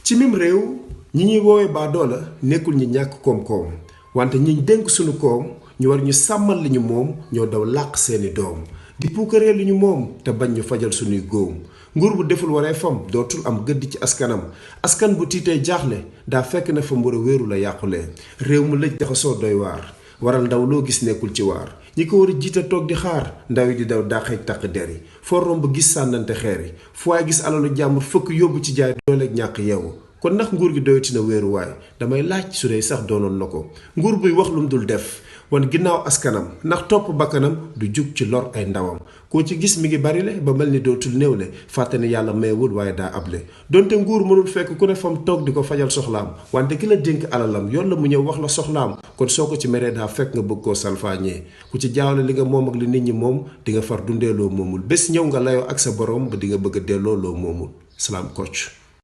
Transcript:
ci mim réew ñi ñuy woowee baadoola nekkul ñi ñàkk koom-koom wante ñi dénk suñu koom ñu war ñu sàmmal li ñu moom ñoo daw làq seeni doom di puukaree li ñu moom te bañ ñu fajal suñuy góom nguur bu deful waree fam dootul am gëdd ci askanam askan bu tiitee jaaxle daa fekk na fa mbur a wéeru la yàqulee réew mu lëj jaxasoo doy waar waral ndaw loo gis nekkul ci waar ñi ko war a jiite toog di xaar ndaw yi di daw dàqeeg taq der yi foo romb gis sànnante xeer yi fu waay gis alalu jàmbur fëkk yóbbu ci jaay dooleeg ñàkk yeewu kon ndax nguur gi doyatina wéeruwaay damay laaj su dee sax doonoon na ko nguur buy wax lum dul def wan ginnaaw askanam ndax topp bakkanam du jug ci lor ay ndawam koo ci gis mi ngi bari le ba mel ni dootul néew le fàtte ne yàlla mayewul waaye daa able donte nguur mënul fekk ku ne fam toog di ko fajal soxlaam wante ki la dénk alalam yoon la mu ñëw wax la soxlaam kon soo ko ci meree daa fekk nga bëgg koo salfaañee ku ci jaawale li nga moom ak li nit ñi moom di nga far dundee loo moomul bés ñëw nga layoo ak sa borom ba di nga bëgg a delloo loo moomul salaam Kocc